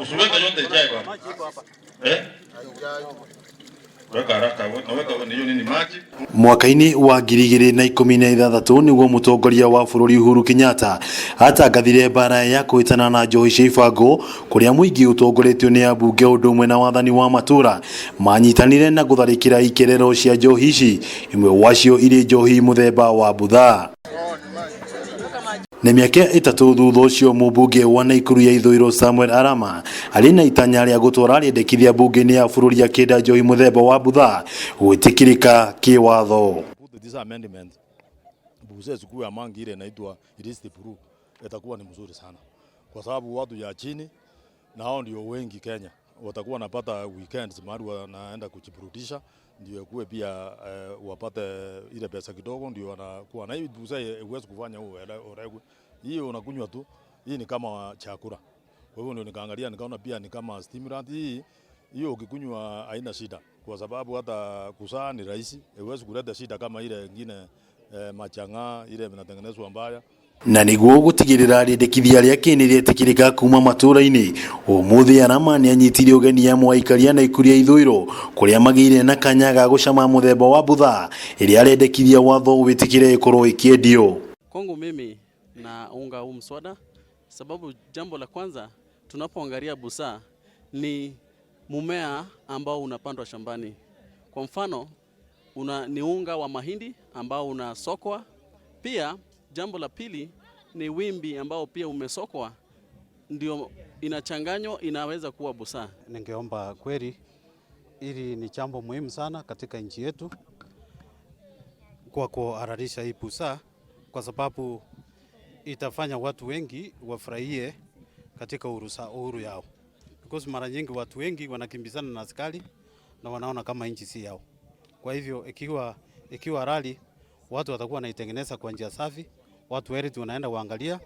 Usiweke yote ijae bwana. Eh? Weka haraka, weka hiyo nini maji. Mwaka-inĩ wa 2016 nĩguo mũtongoria wa bũrũri Uhuru Kenyatta atangathire mbara ya kũhĩtana na njohi cia ibango, kũrĩa mũingĩ ũtongoretio nĩ ambunge ũndũ ũmwe na wathani wa matũra manyitanire na gũtharĩkĩra ikerero cia njohi ici, imwe wacio irĩ njohi mũthemba wa buthaa. Na mĩaka 3 thutha ũcio, mũmbunge wa Naikuru ya ithũĩro Samuel Arama arĩ na itanya rĩa gũtwara rĩendekithia mbunge-inĩ ya bũrũri akĩenda njohi mũthemba wa buthaa gwĩtĩkĩrĩka kĩwatho. Put this amendment, busaa isikuwe among ile inaitwa illicit brew, itakuwa ni mzuri sana, kwa sababu watu ya chini na hao ndio wengi Kenya watakuwa wanapata weekends mahali wanaenda kujiburudisha, ndio kuwe pia wapate ile pesa kidogo, ndio wanakuwa na hii busaa. Huwezi kufanya huo uregwe, hiyo unakunywa tu, hii ni kama chakula. Kwa hivyo ndio nikaangalia nikaona pia ni kama stimulant hii, hiyo ukikunywa haina shida, kwa sababu hata kuzaa ni rahisi, haiwezi kuleta shida kama ile ingine machang'aa ile inatengenezwa mbaya. Na nĩguo gũtigĩrĩra rĩendekithia rĩake nĩ rĩetĩkĩrĩka kuma matũra-inĩ, ũmũthĩ Arama nĩ anyitire ũgeni amwe aikari a Naikuru ya ithũĩro, kũrĩa magĩire na kanya ga gũcama mũthemba wa buthaa ĩrĩa arendekithia watho wĩtĩkĩre ĩkorwo ĩkĩendio. Kwangu mimi naunga huu mswada, sababu jambo la kwanza tunapoangalia busaa ni mmea ambao unapandwa shambani. Kwa mfano ni unga wa mahindi ambao unasokwa. Pia jambo la pili ni wimbi ambao pia umesokwa, ndio inachanganywa inaweza kuwa busaa. Ningeomba kweli, ili ni jambo muhimu sana katika nchi yetu kwa kuhalalisha hii busaa, kwa sababu itafanya watu wengi wafurahie katika uhuru yao, because mara nyingi watu wengi wanakimbizana na askari na wanaona kama nchi si yao. Kwa hivyo ikiwa halali, watu watakuwa wanaitengeneza kwa njia safi, watu wetu wanaenda kuangalia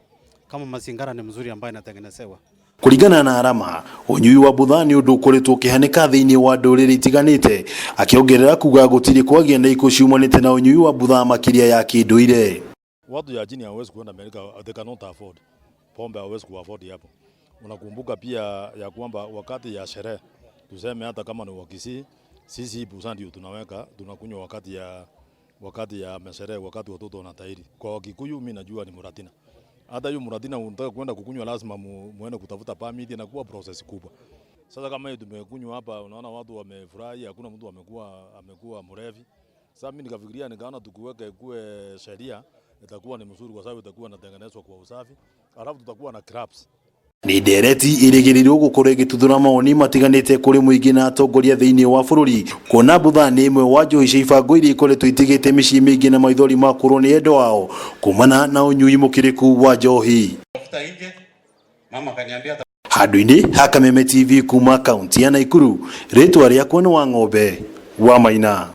kama mazingira ni mzuri ambayo inatengenezewa. Kũringana na Arama, ũnyui wa buthaa nĩ ũndũ ũkoretwo ũkĩhanĩka thĩinĩ wa ndũrĩrĩ itiganĩte, akĩongerera kuga gũtirĩ kwagĩa na ikuũ ciumanĩte na ũnyui wa buthaa makĩria ya kĩndũire. Watu ya chini hawawezi kuenda Amerika, they cannot afford pombe, hawawezi kuafford hapo. Unakumbuka pia ya kwamba wakati ya sherehe, tuseme hata kama ni Wakisii, sisi busaa ndio tunaweka tunakunywa wakati ya masherehe, wakati watoto wanatahiri. Kwa Wakikuyu mimi najua ni muratina. Hata hiyo muratina unataka kwenda kukunywa lazima muende kutafuta permit na kuwa process kubwa. Sasa kama hiyo tumekunywa hapa, unaona watu wamefurahi, hakuna mtu amekuwa mrevi. Sasa mimi nikafikiria nikaona tukiweka ikuwe sheria itakuwa ni mzuri, kwa sababu itakuwa inatengenezwa kwa usafi, alafu tutakuwa na clubs. Nĩ ndereti ĩrĩgĩrĩirwo gũkorwo ĩgĩtuthũra mawoni matiganĩte kũrĩ mũingĩ na atongoria thĩinĩ wa bũrũri, kuona buthaa nĩ ĩmwe wa njohi cia ibango iria ikoretwo itigĩte mĩciĩ mĩingĩ na maithori ma kũrwo nĩ endwa ao kumana na ũnyui mũkĩrĩku wa njohi. Tafuta nje, mama akaniambia. Handũ-inĩ ha Kameme TV kuma kaunti ya Naikuru, rĩtwa rĩakwa nĩ wa ng'ombe wa Maina.